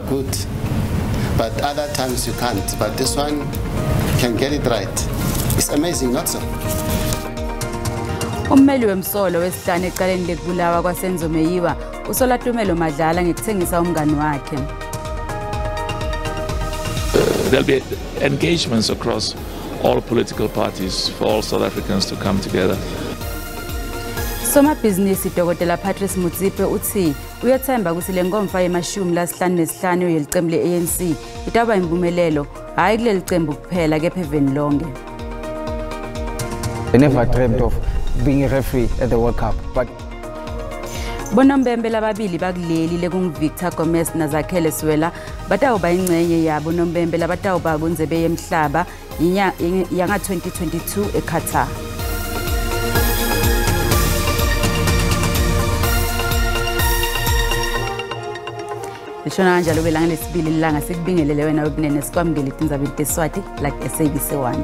good. But other times you can't. But this one can get it right. It's amazing, not so? Ummeli wemsolo wesihlanu ecaleni lekubulawa kwaSenzo Meyiwa usola Tumelo Madlala ngekuthengisa umngani wakhe. There'll be engagements across all political parties for all South Africans to come together. Somabhizinisi Dr. Patrice Motsepe utsi uyathemba kutsi le nkomfa ye-55 yelicembu le-ANC itawuba impumelelo hhayi kuleli cembu kuphela kepha eveni lonke. I never dreamt of being a referee at the World Cup, but Bonompempe lababili bakuleli lekungu-Victor Gomez naZakhele Siwela batawuba ingcenye yabo nompempe labatawuba kundzebe yemhlaba yanga-2022 eQatar. Lishona kanjalo ke langa lesibili lilanga sikubingelele wena wekunene sikwamukele tindzaba teSwati like SABC 1.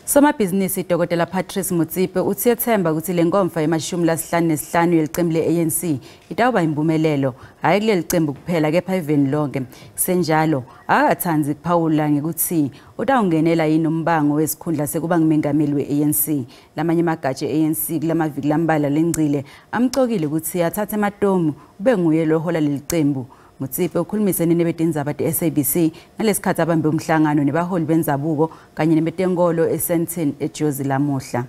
Somabhizinisi Dr. Patrice Motsepe utsi yethemba kutsi le nkomfa ye-55 yelicembu le-ANC itawuba impumelelo hhayi kuleli cembu kuphela kepha eveni lonke. Senjalo akakatsandzi kuphawula ngekutsi utawungenela yini umbango wesikhundla sekuba ngumengameli we-ANC. Lamanye emagatsha e-ANC kulamaviki lambalwa lengcile amcokile kutsi atsatse ematomu kube nguye lohola leli cembu. Motsepe ukhulumisene nebetindzaba te-SABC ngalesikhatsi abambe umhlangano nebaholi bendzabuko kanye nebetenkolo eSandton eJozi lamuhla.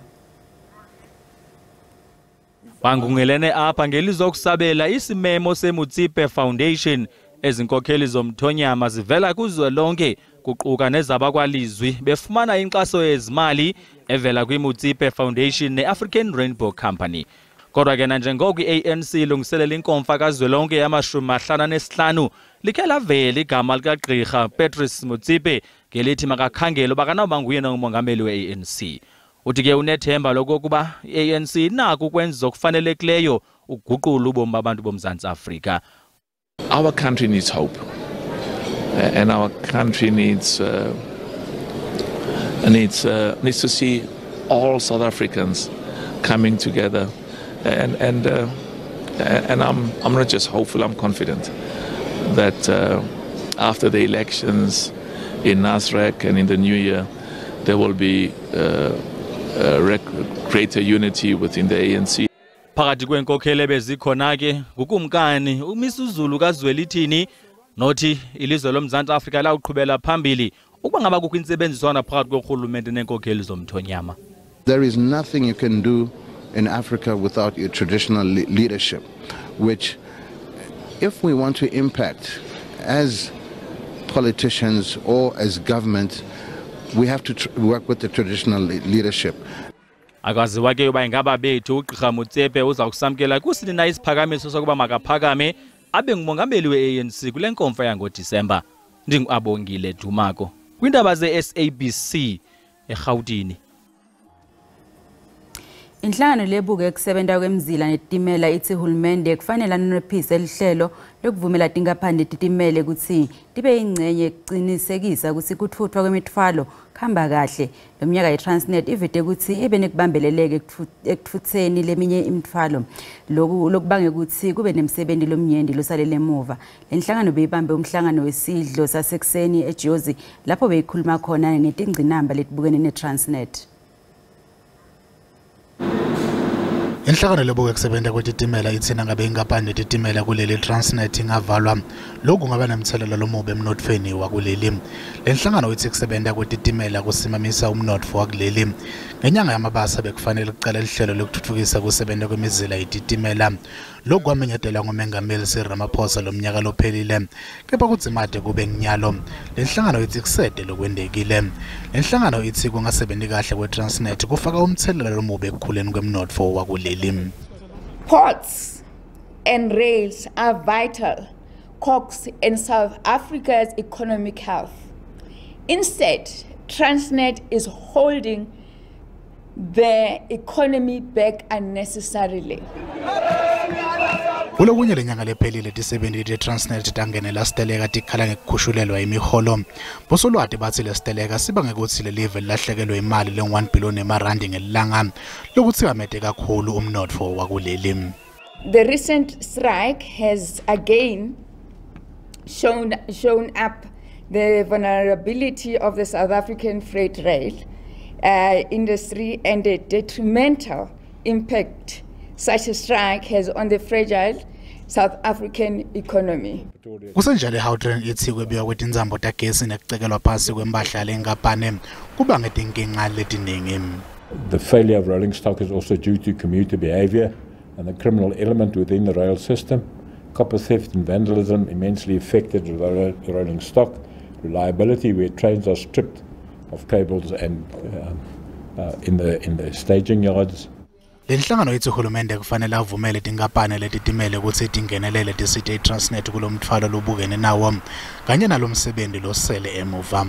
Bangungelene apha ngelizokusabela isimemo seMotsepe Foundation. Ezinkokheli zomthonyama zivela kuzwelonke kuquka nezabakwalizwi befumana inkxaso yezimali evela kwiMotsepe Foundation ne-African Rainbow Company. Kodwa ke nanjengoko i-ANC ilungiselela inkomfa kazwelonke yama-55 likhe lavela igama likagqirha Patrice Motsepe ngelithi makakhangele uba akanawuba nguye umongameli we-ANC. Uthi ke unethemba lokokuba i-ANC inako ukwenza okufanelekileyo ukuguqula ubomi babantu boMzantsi Afrika. Our country needs hope, and our country needs to see all South Africans coming together. And I'm not just hopeful, I'm confident that after the elections in Nasrec and in the new year, there will be greater unity within the ANC. Phakathi kweenkokheli ebezikhona ke ngukumkani uMisuzulu kaZwelithini nothi ilizwe loMzantsi Afrika lawuqhubela phambili ukuba ngaba kukho intsebenziswano phakathi korhulumente neenkokheli zomthonyama. There is nothing you can do in Africa without your traditional leadership, which if we want to impact as politicians or as government, we have to work with the traditional leadership. Akaziwa ke uba ingaba bethu ugqirha Motsepe uza kusamkela kusini na isiphakamiso sokuba makaphakame abe ngumongameli we-ANC kule nkomfa yangoDisemba. NdinguAbongile Dumako kwiindaba ze-SABC eRhawutini. Inhlangano lebuke kusebenta kwemzila netitimela itsi hulumende kufanele anonophise lihlelo lokuvumela tinkampani letitimele kutsi tibe yingcenye ekucinisekisa kutsi kutfutfwa kwemitfwalo kuhamba kahle. Lo mnyaka i-Transnet ivete kutsi ibe nekubambeleleka ekutfutseni leminye imitfwalo. Loku lokubange kutsi kube nemsebenti lomnyenti losalele emuva. Le nhlangano beyibambe umhlangano wesidlo sasekuseni eJozi lapho beyikhuluma khona ngetingcinamba letibukene ne-Transnet. Inhlangano lebuke kusebenta kwetitimela itsi nangabe inkampani yetitimela kuleli Transnet ingavalwa, lokhu kungaba nemtselela lomubi emnotfweni wakuleli. Le nhlangano itsi kusebenta kwetitimela kusimamisa umnotfo wakuleli. Ngenyanga yaMabasa bekufanele kucala lihlelo lekutfutfukisa kusebenta kwemizila yetitimela. Lokhu kwamenyetelwa ngumengameli Cyril Ramaphosa lomnyaka lophelile, kepha kudzimate kube nginyalo. Le nhlangano itsi kusete lokwentekile. Le nhlangano itsi kungasebenti kahle kwe-Transnet kufaka umtselela lomubi ekukhuleni kwemnotfo wakuleli. Ports and rails are vital cogs in South Africa's economic health. Instead, Transnet is holding the economy back unnecessarily. Kulokunye lenyanga lephelile tisebenti te-Transnet tangenela siteleka tikhala ngekukhushulelwa imiholo. Bosolwati batsi lesiteleka siba ngekutsi lelive lilahlekelwe imali lengu-1 billion emarandi ngelilanga, lokutsikamete kakhulu umnotfo wakuleli. The recent strike has again shown up the vulnerability of the South African freight rail industry and the detrimental impact such a strike has on the fragile South African economy. Kusenjalo eGautrain ithi kwebiwa kwetintsambo tagesi nekucekelwa phasi kwempahla lenkampani kuba ngetinkinga letiningi. The failure of rolling stock is also due to commuter behavior and the criminal element within the rail system. Copper theft and vandalism immensely affected the rolling stock reliability, where trains are stripped of cables and in the staging yards. Lenhlangano ithi uhulumende kufanele avumele tinkampani letitimele kutsi tingenelele tisite iTransnet kulomtfwalo lobukene nawo kanye nalomsebenzi losele emuva.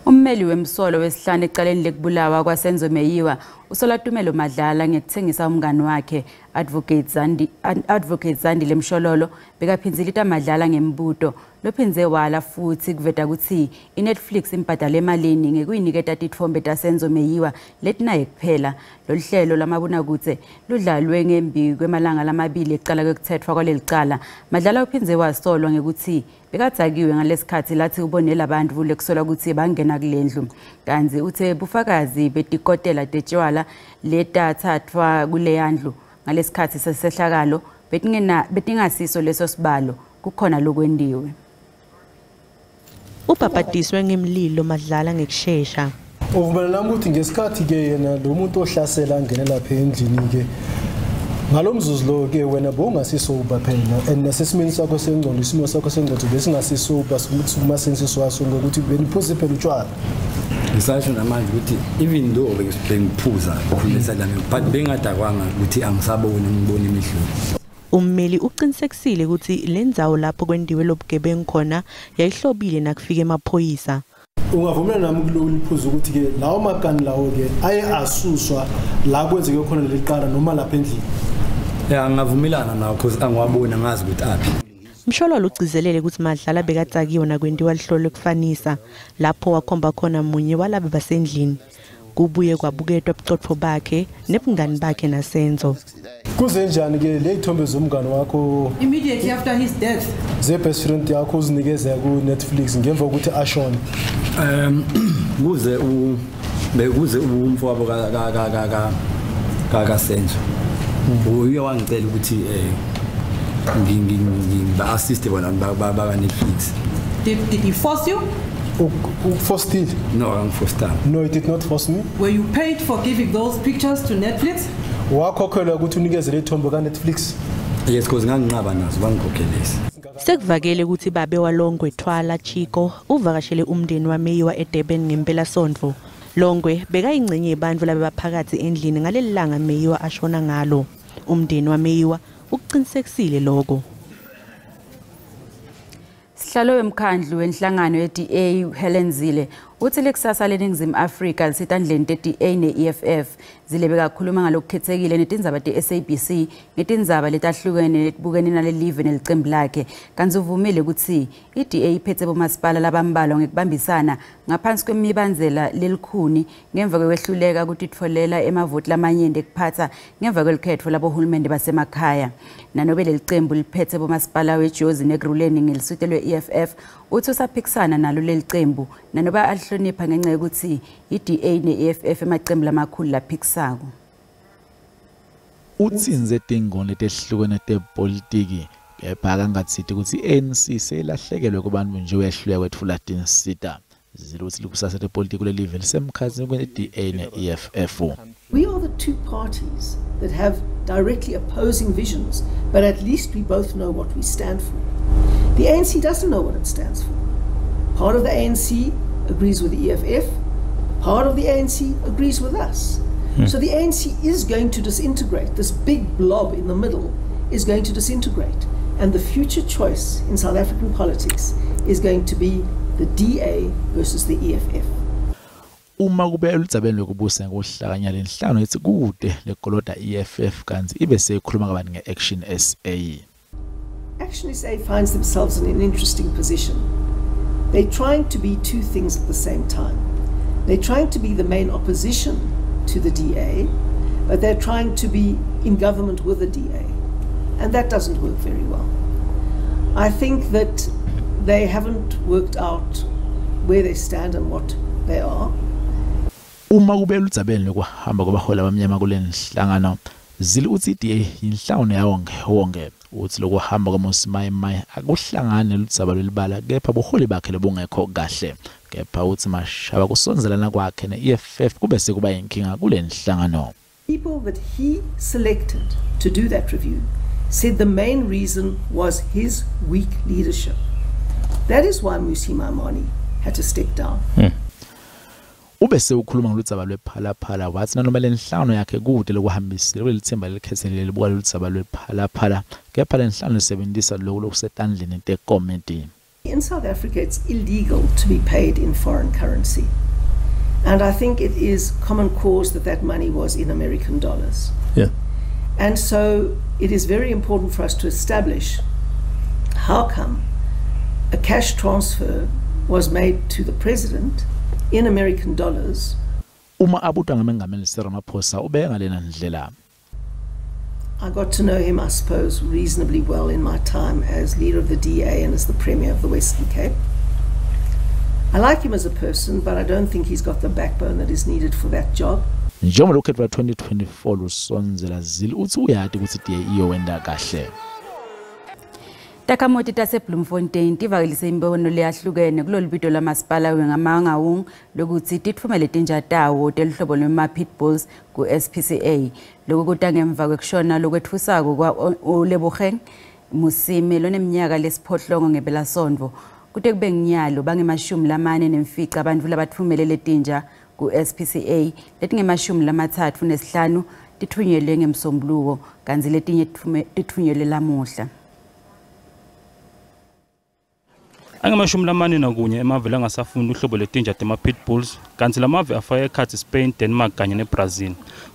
Ummeli wemsolo wesihlanu ecaleni lekubulawa kwaSenzo Meyiwa usola Tumelo Madlala ngekuthengisa umngani wakhe Advocate Zandile Mshololo bekaphinzilita Madlala ngembuto lophinze wala futhi kuveta kutsi iNetflix imbhadale emalini ngekuyiniketa titfombe taSenzo Meyiwa letinaye kuphela. Loluhlelo lwamabonakudze ludlalwe ngembi kwemalanga lamabili ekucala kwekutsetfwa kwalelicala. Madlala uphinze wasolwa ngekutsi bekadzakiwe ngalesikhatsi lathi ubonela abantu lekusola kutsi bangena kulendlu, kantsi uthe bufakazi betikotela tetshwala letathathwa kuleyandlu ngalesikhatsi sesehlakalo betingasiso leso sibalo, kukhona lokwentiwe. Ubhabhadiswe ngemlilo Madlala ngekushesha. Uvumela nami ukuthi ngesikhathi ke yena lo muntu ohlasela angene lapha endlini ke ngalomzuzu lo ke wena bowungasisoba phela and nasesimeni sakho sengqondo, isimo sakho sengqondo besingasisoba kuma-senses waso ngokuthi beniphuze phela utshwala. Ngisasho namanje ukuthi even though bengiphuza khulisa lami but bengadakwanga ukuthi angisaboni ngibona imehluko. Ummeli uqinisekisile ukuthi lendzawo lapho kwendiwe lobugebengu khona yayihlobile nakufika emaphoyisa. Ungavumelana nami kulolu liphuzu ukuthi ke lawo makani lawo ke aye asuswa la kwenzeke khona leli qala noma lapha endlini. Ya, ngingavumelana nawo because angiwaboni, angazi ukuthi aphi. Mshololo ugcizelele ukuthi Madlala bekatsakiwe nakwentiwa lihlolo lokufanisa lapho wakhomba khona munye walabo basendlini. Kubuye kwabuketwa ubuqotho bakhe nebungani bakhe naSenzo. Kuze njani ke le ithombe zomngani wakho immediately after his death ze best friend yakho uzinikeze ku Netflix ngemva kokuthi ashone? Kuze bekuze umfowabo ka Senzo. Uye wangicela ukuthi ngiba assist bona ba Netflix. Did he force you? Forced it? No, I'm forced. No, it did not force me. Were you paid for giving those pictures to Netflix? Wakhokhelwa ukuthi unikezele ithombe ka Netflix? Yes, because nganginqaba nazo bangikhokhelisa. Sekuvakele ukuthi babe waLongwe Thwala Chiko uvakashele umndeni waMeyiwa eDurban ngempela sonto. Longwe bekayingcenye yebantfu labebaphakathi endlini ngaleli langa Meyiwa ashona ngalo. Umndeni waMeyiwa ukuqinisekisile lokho. Sihlalo wemkhandlu wenhlangano ye-DA Helen Zille uthi lekusasa leNingizimu Afrika lisitandleni te-DA ne-EFF. Zille bekakhuluma ngalokukhethekile netindzaba te-SABC ngetindzaba letahlukene letibukene nalelive nelicembu lakhe, kantsi uvumile kutsi i-DA iphetse bomasipala labambalwa ngekubambisana ngaphansi kwemibandzela lelikhuni ngemva kwekwehluleka kutitfolela emavoti lamanyenti ekuphatsa ngemva kwelikhetfo labohulumende basemakhaya. Nanobe lelicembu liphetse bomasipala weJozi neGruleni ngeliswite lwe-EFF, uthi usaphikisana nalo lelicembu nanoba alihlonipha ngenxa yokuthi i-DA ne-EFF emacembu lamakhulu laphikisako. Utsinze tingoni letehlukene tepolitiki kepha akangatsiti kutsi i-ANC seyilahlekelwe kubantu nje uyehluleka kwetfula tinsita. Zille utsi likusasa lepolitiki kulelive lisemkhatsini kwe-DA ne-EFF. We are the two parties that have directly opposing visions, but at least we both know what we stand for. The ANC doesn't know what it stands for. Part of the ANC agrees with the EFF, part of the ANC agrees with us. So the ANC is going to disintegrate. This big blob in the middle is going to disintegrate. And the future choice in South African politics is going to be the DA versus the EFF. Uma kube eludzabeni lwekubusa ngokuhlakanya lenhlangano ithi kude lekoloda EFF kantsi ibe seyikhuluma kabanti nge-Action SA. Action SA finds themselves in an interesting position. They're trying to be two things at the same time. They're trying to be the main opposition to the DA, but they're trying to be in government with the DA. And that doesn't work very well. I think that they haven't worked out where they stand and what they are. Uma kube ludzabeni lokuhamba kwabaholi abamnyama kule nhlangano, Zille utsi i-DA yinhlangano yawonke wonke. Utsi lokuhamba kwaMmusi Maimane akuhlangani neludzaba lwelibala kepha buholi bakhe lobungekho kahle. Kepha utsi Mashaba kusondzelana kwakhe ne-EFF kube sekuba yinkinga kule nhlangano. People that he selected to do that review said the main reason was his weak leadership. That is why Mmusi Maimane had to step down. Ube sewukhuluma ngoludzaba lwePhala Phala, wathi nanoma le nhlangano yakhe kude lokuhambisile kuleli thimba lelikhethekile libuka loludzaba lwePhala Phala, kepha le nhlangano isebenzisa loku lokusetandleni tekomiti. In South Africa, it's illegal to be paid in foreign currency. And I think it is common cause that that money was in American dollars. And so it is very important for us to establish how come a cash transfer was made to the president in American dollars. Uma abutwa ngamengameli Cyril Ramaphosa, ubeke ngalena ndlela. I got to know him, I suppose, reasonably well in my time as leader of the DA and as the Premier of the Western Cape. I like him as a person, but I don't think he's got the backbone that is needed for that job. Njengoba lokhetho lwa-2024 lusondzela, Zille utsi uyati kutsi DA iyowenta kahle. Takhamuti taseBloemfontein tivakalise imibono leyahlukene kulolu bito lwamasipala weMangaung lokuthi titfumele tinja tawo teluhlobo lwema-pitbulls ku-SPCA. Lokhu kuta ngemva kwekushona lokwetfusako kwa-Olebogeng Musime loneminyaka lesiphohlongo ngempelasonto. Kute kube nginyalo bange-45 abantu labatfumele letinja ku-SPCA, letinge-35 titfunyelwe ngemsombuluko kantsi letinye titfunyelwe lamuhla. Angama-41 emave langasafuni uhlobo letinja tema-pitbulls, kantsi lamave afaka ekhatsi Spain, Denmark kanye neBrazil.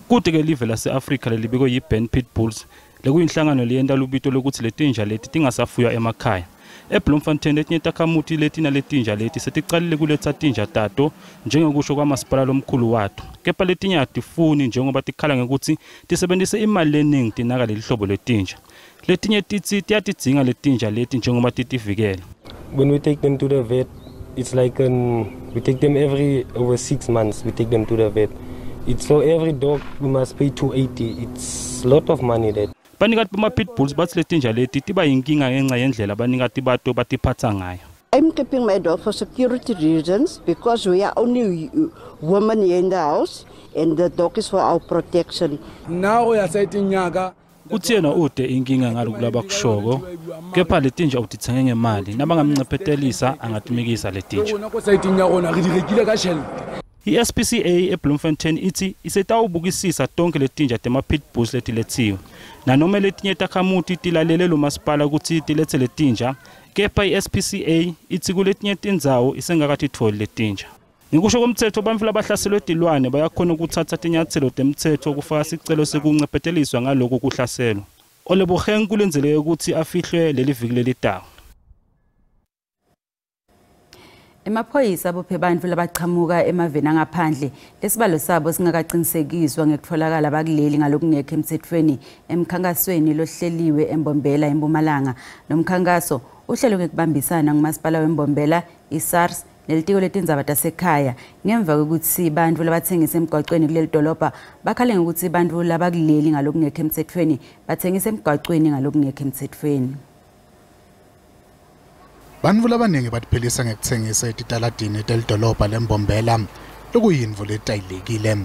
Kute-ke live lase-Afrika lelibikwe yi-Ban Pitbulls, lekuyinhlangano leyenta lubito lokuthi letinja leti tingasafuywa emakhaya. EBloemfontein letinye takhamuti letinaletinja leti seticalile kuletsa tinja tato njengokusho kwamasipala lomkhulu wato, kepha letinye atifuni njengoba tikhala ngekutsi tisebentise imali leningi tinaka leli hlobo letinja. Letinye titsi tiyatidzinga letinja leti njengoba titivikela. When we take them to the vet, it's like we take them every over 6 months, we take them to the vet. It's for every dog we must pay 280. It's a lot of money that. Banikati bama-pitbulls batsi letinja leti tiba yinkinga ngenca yendlela banikati bato batiphatsa ngayo. I'm keeping my dog for security reasons because we are only women here in the house and the dog is for our protection. Now we are setting nyaga. Uthi yena ude inkinga ngaloku labakushoko, kepha letinja utitsenge ngemali, nabangamncephetelisa angatimikisa letinja. I-SPCA eBloemfontein itsi isetawubukisisa tonke letinja tema-pitbulls letiletsiwe. Nanoma letinye takhamuti tilalele lo masipala kutsi tiletse letinja, kepha i-SPCA itsi kuletinye tindzawo isengakatitfoli letinja. Ngekusho komtsetfo, bantfu labahlaselwe tilwane bayakhona ukutsatsa tinyatselo temtsetfo kufaka sicelo sekuncepheteliswa ngaloko kuhlaselwa. Olebogeng kulindzeleke kutsi afihlwe leli viki lelitako. Emaphoyisa abophe bantfu labachamuka emaveni angaphandle lesibalo sabo singakaqinisekiswa ngekutfolakala bakuleli ngalokungekho emtsetfweni emkhankasweni lohleliwe eMbombela eMpumalanga. Lo mkhankaso uhlelwe ngekubambisana ngumasipala weMbombela, iSARS nelitiko letindzaba tasekhaya ngemva kwekutsi bantfu labatsengisa emgwacweni kuleli dolobha bakhale ngekutsi bantfu labakuleli ngalokungekho emtsetfweni batsengisa emgwacweni ngalokungekho emtsetfweni. Bantfu labaningi batiphilisa ngekutsengisa etitaladini telidolobha leMbombela, lokuyintfo letayelekile.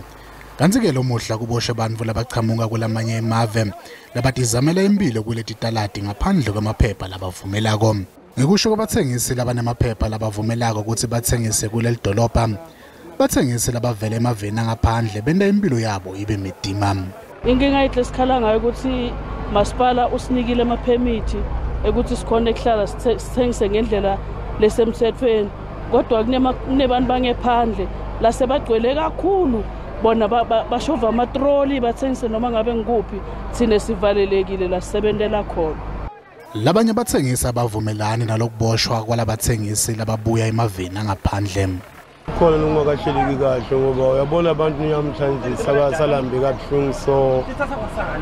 Kantsi-ke lomuhla kuboshwe bantfu labachamuka kulamanye emave labatizamela imphilo kuletitaladi ngaphandle kwemaphepha labavumelako. Ngekusho kwabatsengisi labanemaphepha labavumelako kutsi batsengise kuleli dolobha, batsengisi labavela emaveni angaphandle benta imphilo yabo ibe mitima. Inkinga yethu lesikhala ngayo ukuthi masipala usinikile amaphemithi ekuthi sikhone kuhlala sithengise ngendlela lesemthethweni, kodwa kunebantu bangephandle lasebagcwele kakhulu, bona bashova amatroli bathengise noma ngabe ngikuphi, thine sivalelekile la sisebentela khona. Labanye abatsengisi abavumelani nalokuboshwa kwalabatsengisi lababuya emaveni angaphandle. Khona lokungakahleleki kahle ngoba uyabona abantu namhlanje sabasalambe kabuhlungu, so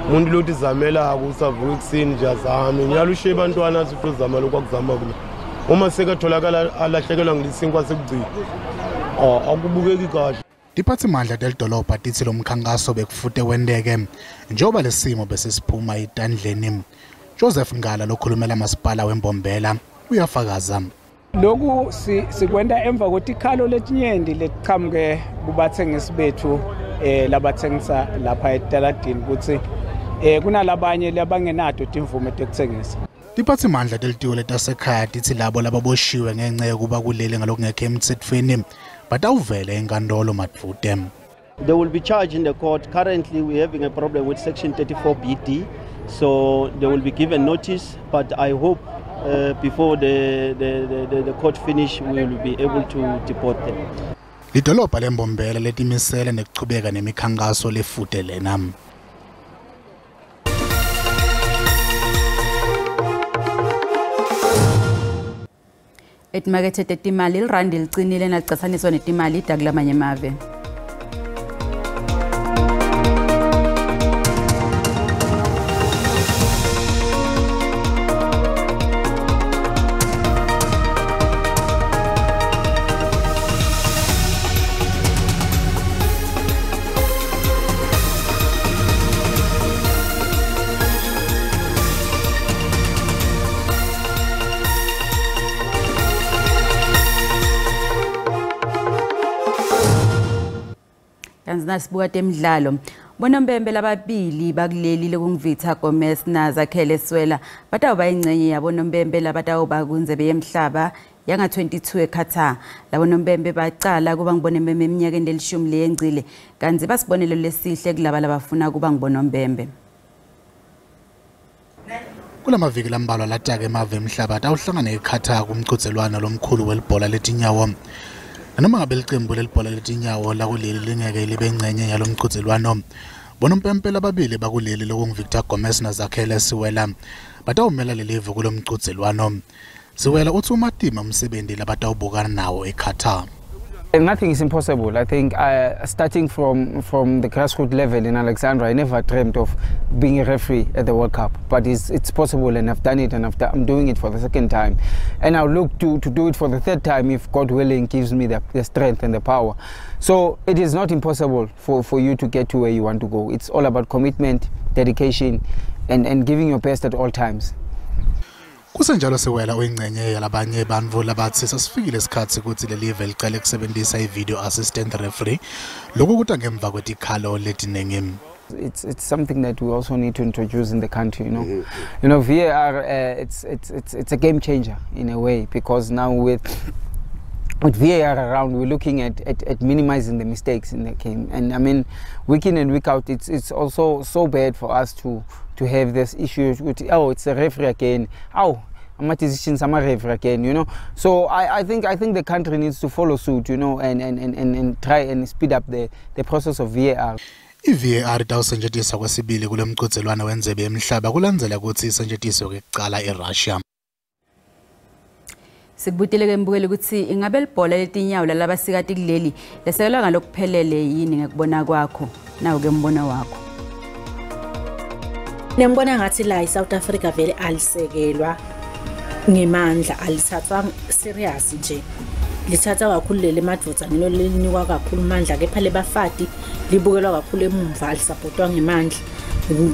umuntu lothi zamelako usavuka ekuseni nje azame nyalo ushiye abantwana athi uzama lokhu akuzama kula uma sekatholakala alahlekelwa ngilisinkwa sekugcina akubukeki kahle. Tiphatsimandla telidolobha titsi lomkhankaso bekufute wenteke njengoba lesimo besesiphuma etandleni. Joseph Ngala lokhulumela masipala weMbombela uyafakaza. Lokhu sikwenta emva kwetikhalo letinyenti letichamuke kubatsengisi bethu labatsengisa lapha etaladini kutsi kunalabanye labangenato timvume tekutsengisa. Tiphatsimandla telitiko letasekhaya titsi labo lababoshiwe ngenca yekuba kuleli ngalokungekho emtsetfweni batawuvela enkantolo madvute. They will be charged in the court. Currently we're having a problem with section 34 BD, so they will be given notice, but I hope before the court finish we will be able to deport them. Lidolobha leMbombela letimisele nekuchubeka nemikhankaso lefute lena. Etimakethe tetimali lirandi licinile nalicatsaniswa netimali takulamanye emave. Nasibuka temidlalo bonompempe lababili bakuleli lekunguVictor Gomes naZakhele Siwela batawuba ingcenye yabonompempe labatawuba kundzebe yemhlaba yanga-22 eQatar. Labonompempe bacala kuba ngubonompempe eminyakeni lelishumi leyengcile kantsi basibonelo lesihle kulaba labafuna kuba ngubonompempe. Kulamaviki lambalwa lataka emave emhlaba atawuhlangana eQatar kumchudzelwano lomkhulu welibhola letinyawo. Noma ngabe licembu lelibhola letinyawo lakuleli lingeke libe ingcenye yalomchudzelwano, bonompempe lababili bakuleli lokunguVictor Gomes naZakhele Siwela batawumela lelive kulomchudzelwano. Siwela utsi umatima umsebenzi labatawubukana nawo eQatar. Nothing is impossible. I think starting from the grassroots level in Alexandra, I never dreamt of being a referee at the World Cup. But it's possible, and I've done it, and I'm doing it for the second time. And I'll look to do it for the third time if God willing gives me the strength and the power. So it is not impossible for you to get to where you want to go. It's all about commitment, dedication, and giving your best at all times. Kusenjalo Siwela uyingcenye yalabanye bantfu labatsi sasifikile isikhatsi kutsi lelive licale kusebentisa i-video assistant referee. Lokhu kuta ngemva kwetikhalo letinengi. It's something that we also need to introduce in the country, you know. Mm-hmm. You know, VAR it's a game changer in a way, because now with VAR around, we're looking at minimizing the mistakes in the game. And I mean, week in and week out, it's also so bad for us to have this issue with, oh, it's a referee again, oh, my decisions, I'm a referee again, you know. So I think the country needs to follow suit, you know, and try and speed up the process of VAR. I-VAR itawusetjentiswa kwesibili kulomchudzelwano wendzebe yemhlaba kulandzela kutsi isetjentiswe kwekucala eRussia. Sikubutile ke mbukeli ukuthi ingabe libhola letinyawo lalabasikati kuleli lesekelwa ngalokuphelele yini ngekubona kwakho, nawo ke mbono wakho. Ngibona ngathi la eSouth Africa vele alisekelwa ngemandla, alithathwa serious nje. Lithatha kakhulu leli madvodza ngilo linikwa kakhulu amandla, kepha lebafati libukelwa kakhulu emumva, alisupportwa ngemandla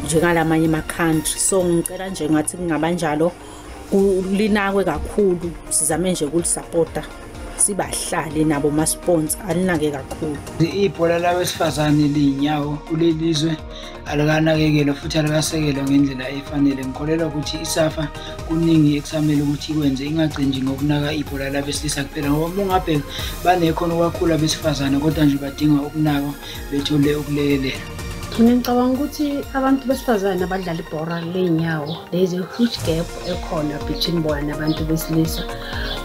njengalamanye ama country. So ngicela nje ngathi kungabanjalo, linakwe kakhulu, sizame nje ukulisupporta sibahlale nabo ma sponsor alinake kakhulu. Ibhola labesifazane liyinyawo kulelizwe alikanakekelwa futhi alikasekelwa ngendlela efanele. Ngikholelwa ukuthi iSAFA kuningi ekusamele ukuthi ikwenze, ingagcini nje ngokunaka ibhola labesilisa kuphela, ngoba uma ungabheka banekhono kakhulu abesifazane, kodwa nje badinga ukunakwa bethole ukulekelelwa. Mina ngicabanga ukuthi abantu besifazane abadlala ibhora ley'nyawo, there is a huge gap ekhona between bona nabantu besilisa.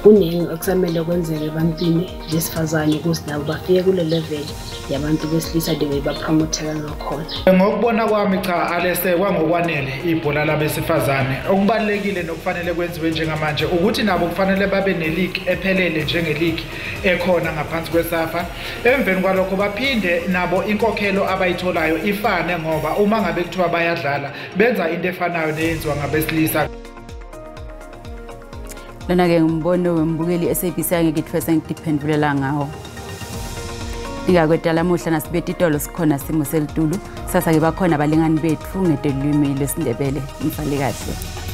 Kuningi okusamele kwenzeke ebantwini besifazane ukuze nabo bafike kule level yabantu besilisa, the way bapromotheka ngakhona. Ngokubona kwami, cha, alesekwa ngokwanele ibhola labesifazane. Okubalulekile nokufanele kwenziwe njengamanje ukuthi nabo kufanele babe ne-league ephelele, njenge-league ekhona ngaphansi kweSAFA. Emveni kwalokho baphinde nabo inkokhelo abayitholayo ifane, ngoba uma ngabe kuthiwa bayadlala benza into efanayo neyenziwa ngabesilisa. Lona-ke ngumbono wembukeli, SABC angeke ithwese ngitiphendvulela ngawo. Ingakweta lamuhla nasibethe itolo sikhona simo selitulu. Kusasa-ke bakhona abalingani bethu ngetelulwimi lwesiNdebele. Mfale kahle.